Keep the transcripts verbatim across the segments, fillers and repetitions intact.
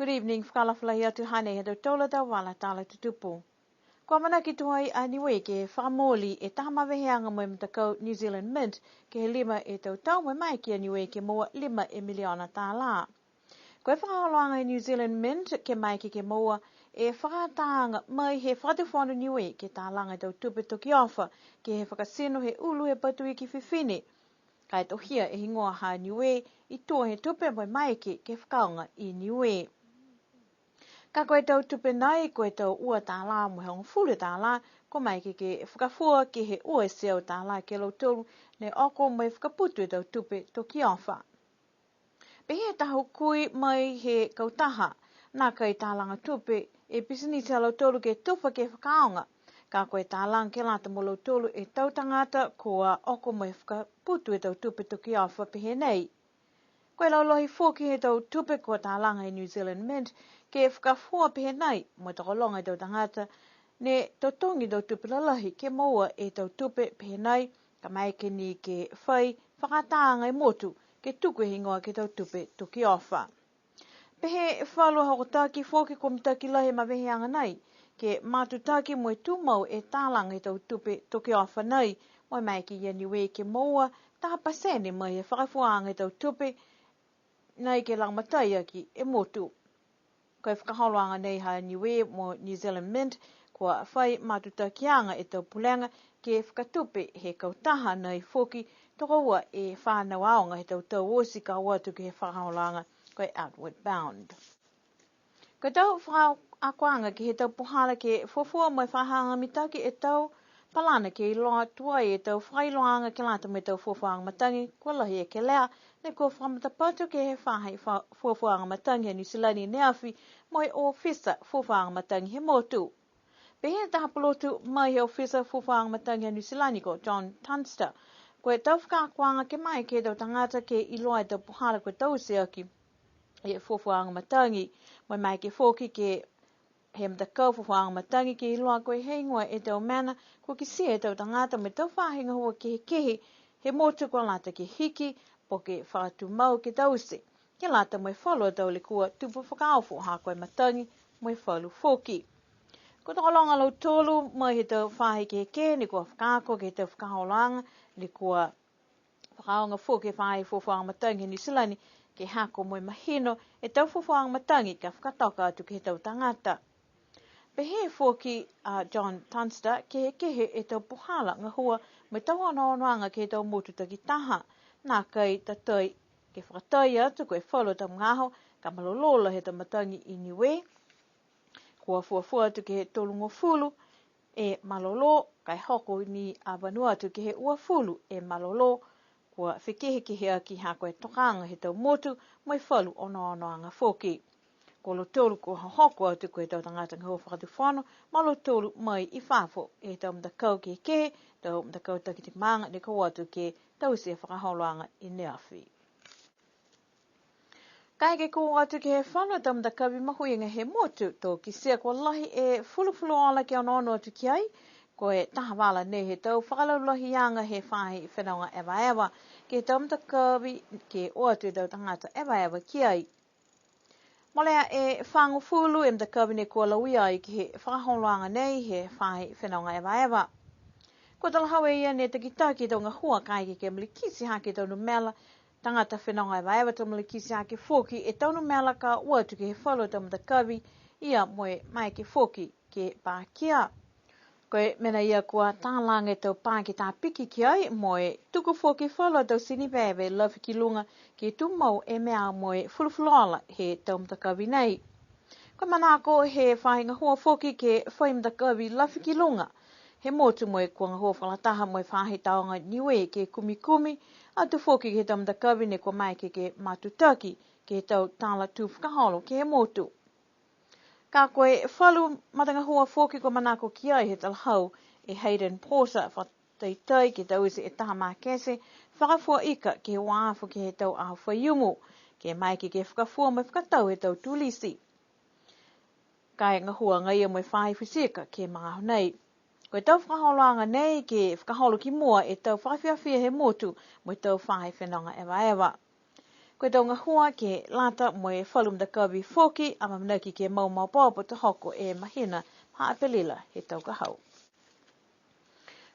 Good evening, fakaalofa lahi atu, hanei ha tautolu a tau vala tala tutupu. Kua amanaki tuai a Niue ke fakamooli e taha maveheaga mo e matakau New Zealand Mint, ke he lima e tau tau mo e maeke a Niue ke moua lima e miliona tālā. Ko e fakaholoaga he New Zealand Mint ke maeke ke moua e fakaataaga mai he Fakatufono Niue ke talaga e tau tupe tokiofa ke he fakatino he ulu he Patuiki Fifine. Ka e tohia e higoa ha Niue i tua he tupe mo e maeke ke fakaaoga i Niue. Ka ko e tau tupe nai, ko e tau ua tālā mo e hogofulu tālā, kua maeke ke fakafua ke he ua e teau tālā ke lautolu ne oko mo e fakaputu e tau tupe tokiofa. Pehē e taha hukui mai he kautaha, nākai talaga tupe e pisinisi ha lautolu ke tufa ke fakaaoga. Ka ko e talaga ke lata mo lautolu e tau tagata kua oko mo e fakaputu e tau tupe tokiofa pehē nei. Ko e laulahi foki he tau tupe kua talaga e New Zealand Mint ke fakafua pehē nei, mo e tokologa e tau tagata ne totogi tau tupe lalahi ke moua e tau tupe pehē nei, ka maeke ni ke fai fakaataaga e motu ke tuku e higoa ke he tau tupe tokiofa. Pehē e falu a hokotaki foki kua mitaki lahi e maveheaga nei, ke matutaki mo e tumau e talaga he tau tupe tokiofa nei, mo e maeke ia Niue ke moua taha pasene mai he fakafuaaga he tau tupe nei ke lagomatai aki e motu. Ko e fakaholoaga nei ha Niue mo New Zealand Mint, kua fai matutakiaga e tau pulega ke fakatupe he kautaha nei foki tokoua e fanau aoga he tau tau oti ka o atu ke he fakaholoaga ko e Outward Bound. Ko e tau fakaakoaga ke he tau puhala ke fuafua mo e fakahagahaga mitaki e tau palana ke iloa tuai e tau fakailoaaga ke lata mo e tau fuafuaaga matagi kua lahi e kelea, ne kua fakamatapatu ke he faahi fa-, fuafuaaga matagi he Niu Silani ne afi mo e ofisa fuafuaaga matagi he motu. Pehē e taha pulotu mai he ofisa fuafuaaga matagi he Niu Silani ko John Tunster, ko e tau fakaakoaga ke maeke e tau tagata ke iloa e tau puhala kua taute aki e fuafuaaga matagi, mo e maeke foki ke he matakau fuafuaaga matagi ke iloa ko e heigoa e tau mena kua kitia e tau tagata mo e tau faahi gahua kehekehe he motu kua lata ke hiki, po ke fakatumau ke taute, ke lata mo e falu a tau lekua tupu fakaofo ha ko e matagi mo e falu foki. Kua tokologa a lautolu mai he tau faahi kehekehe ne kua fakaako ke he tau fakaholoaga, ne kua fakaaoga foki e faahi fuafuaaga matagi he Niu Silani ke hako mo e mahino e tau fuafuaaga matagi ka fakatoka atu ke he tau tagata. Pehē foki a John Tunster, kehekehe e tau puhala gahua mo e tau onoonoaga ke he tau motu takitaha. Nākai tatai ke fakatai atu ko e falu a tau magaaho ka malolō lahi e tau matagi i Niue. Kua fuafua atu ke he tolugofulu e malolō, ka e hoko ni a Vanuatu ke he uafulu e malolō. Kua fekehekeheaki ha ko e tokaaga he tau motu mo e falu onoonoaga foki. Ko lautolu kua hohoko atu ko e tau tagata gahua fakatufono, mo lautolu mai i fafo he tau matakau kehekehe, tau matakau takitikimaga ne kau atu ke taute e fakaholoaga i neafi. Kaeke kua o atu ke he falu a tau matakavi mahuiga he motu, to kitia kua lahi e fulufuluola ke onoono atu ki ai, ko e taha vala nei he tau fakalaulahiaga he faahi fenoga evaeva, ke he tau matakavi ke o atu e tau tagata evaeva ki ai. Molea e fagofulu e matakavi ne kua lauia ai ke he fakaholoaga nei he faahi fenoga evaeva. Kua talahau e ia ne takitaki e tau gahua kaeke ke malikiti hake e tau numela tagata fenoga evaeva, to malikiti hake foki e tau numela ka o atu ke he falu a tau matakavi, ia mo e maeke foki ke pakia. Ko e mena ia kua talaga e tau paki tāpiki ki ai, mo e tuku foki falu a tau tini veve lafi ki luga, ke tumau e mea mo e fulufuluola he tau matakavi nei. Ko e manako he faahi gahua foki ke fai matakavi lafi ki luga he motu mo e kua gahua fakalataha mo e faahi tāoga Niue ke kumikumi atu foki ke he tau matakavi ne kua maeke ke matutaki ke he tau tala tū fakaholo ke he motu. Ka ko e falu matagahua foki kua manako ki ai he talahau e Hayden Porter, fakataitai ke taute e taha makete fakafua ika ke he uafo ke he tau aho Faiumu, ke maeke ke fakafua mo e fakatau he tau tulisi. Ka e gahua agaia mo e faahi futi ika ke he magaaho nei. Ko e tau fakaholoaga nei ke fakaholo ki mua e tau fakafiafia he motu mo e tau faahi fenoga evaeva. Ko e tau gahua ke lata mo e falu matakavi foki, amaamanaki ke mau maopoopo to hoko e mahina ha Apelila he tau ka hau.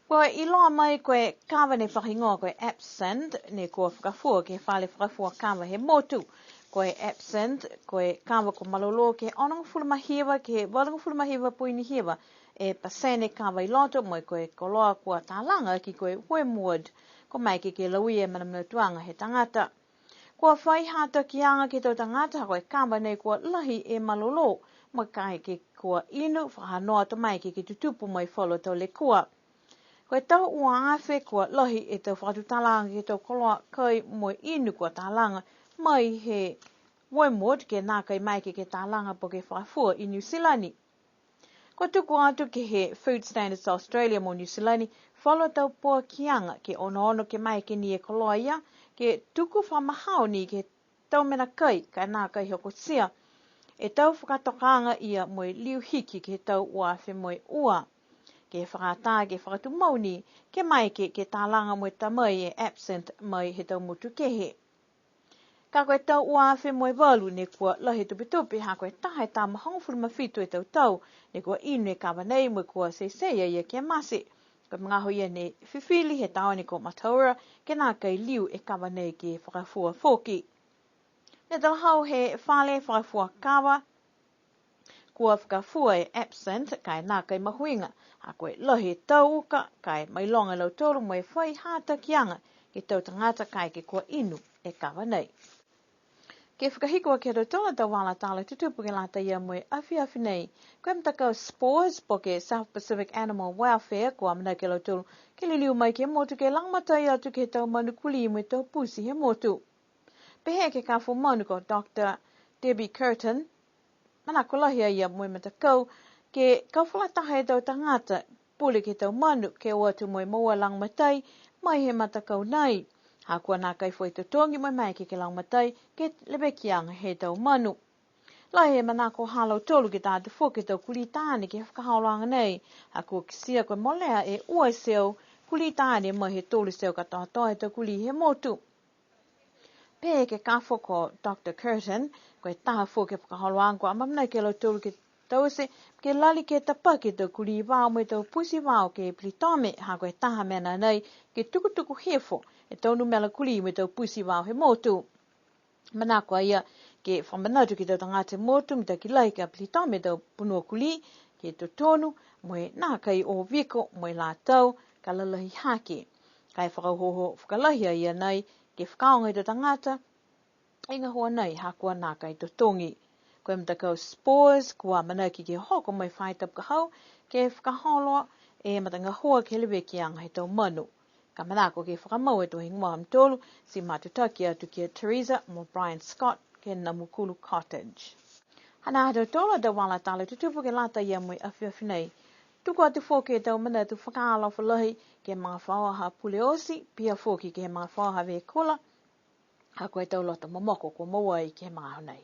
Kua iloa mai ko e kava ne fakahigoa ko e absinthe, ne kua fakafua ke he fale fakafua kava he motu. Ko e absinthe, ko e kava kua malolō ke onogofulu ma hiva ke valugofulu ma hiva poini hiva e pasene kava i loto, mo e ko e koloa kua talaga ki ko e wormwood, kua maeke ke lauia e manamanatuaga he tagata. Kua fai hatakiaga ke he tau tagata, ko e kava nei kua lahi e malolō, mo e kaeke kua inu, fakahanoa to maeke ke tutupu mai falu tau lekua. Ko e tau ua afe kua lahi e tau fakatutalaaga ke he tau koloa kai mo e inu kua talaga mai he wormwood ke nākai maeke ke talaga po ke fakafua i Niu Silani. Kua tuku atu ke he Food Standards Australia mo Niu Silani falu tau poakiaga ke onoono ke maeke ni e koloa ia, ke tuku fakamahao ni ke he tau mena kai, ka e nākai hokotia e tau fakatokaaga ia mo e liu hiki ke he tau ua afe mo e ua. Ke fakatā ke fakatumau ni, ke maeke ke talaga mo e ta mai e absinthe mai he tau motu kehe. Ka ko e tau ua afe mo e valu ne kua lahi e tupetupe, ha ko e taha e tama hogofulu ma fitu e tau tau ne kua inu e kava nei mo e kua teitei a ia ke mate. Ko e magaaho ia ne fifili he taone ko Mataura ke nākai liu e kava nei ke fakafua foki. Ne talahau he fale fakafua kava, kua fakafua e absinthe, ka e nākai mahuiga, ha ko e lahi e tau uka, ka e mailoga e lautolu mo e fai hatakiaga ke he tau tagata kaeke kua inu e kava nei. Ke fakahiku aki ha tautolu a tau vala tala tutupu ke lata ia mo e afiafi nei, ko e matakau SPAWS po ke South Pacific Animal Welfare, kua amanaki a lautolu ke liliu mai ke he motu ke lagomatai atu ke he tau manu kulī mo e tau pusi he motu. Pehē e ekekafo manu ko Doctor Debbie Curtin, manako lahi a ia mo e matakau ke kau fakalataha e tau tagata pule ke he tau manu, ke o atu mo e moua lagomatai mai he matakau nei. Ha kua nākai fai totogi mo e maeke ke lagomatai ke he levekiaga he tau manu. Lahi e manako ha lautolu ke ta atu foki e tau kulī taane ke he fakaholoaga nei. Ha kua kitia ko e molea e ua e teau kulī taane mai he tolu e teau katoatoa he tau kulī he motu. Pehē e ekekafo ko Doctor Curtin, ko e taha foki e fakaholoaga kua amaamanaki a lautolu ke taute, ke lali ke tapaki e tau kulī vao mo e tau pusi vao ke peritome, ha ko e taha mena nei ke tukutuku hifo e tau numela kulī mo e tau pusi vao he motu. Manako a ia ke fakamanatu ke he tau tagata he motu mitaki lahi ka peritome e tau punua kulī ke totonu, mo e nākai o viko mo e lātau ka lalahi hake. Ka e fakaohooho fakalahi a ia nei ke fakaaoga e tau tagata e gahua nei ha kua nākai totogi. Ko e matakau SPAWS kua amanaki ke hoko mai he faahi tapu ka hau ke fakaholo e matagahua ke he levekiaga he tau manu. Ka manako ke fakamau e tau higoa ha mutolu, ti matutaki atu ki a Teresa mo Brian Scott ke he Namukulu Cottage. Hanā ha tautolu a tau vala tala tutupu ke lata ia mo e afiafi nei. Tuku atu foki e tau manatu fakaalofa lahi ke he magafaoa ha Puleosi, pihia foki ke he magafaoa ha Vekula, ha ko e tau loto momoko kua moua ai ke he magaaho nei.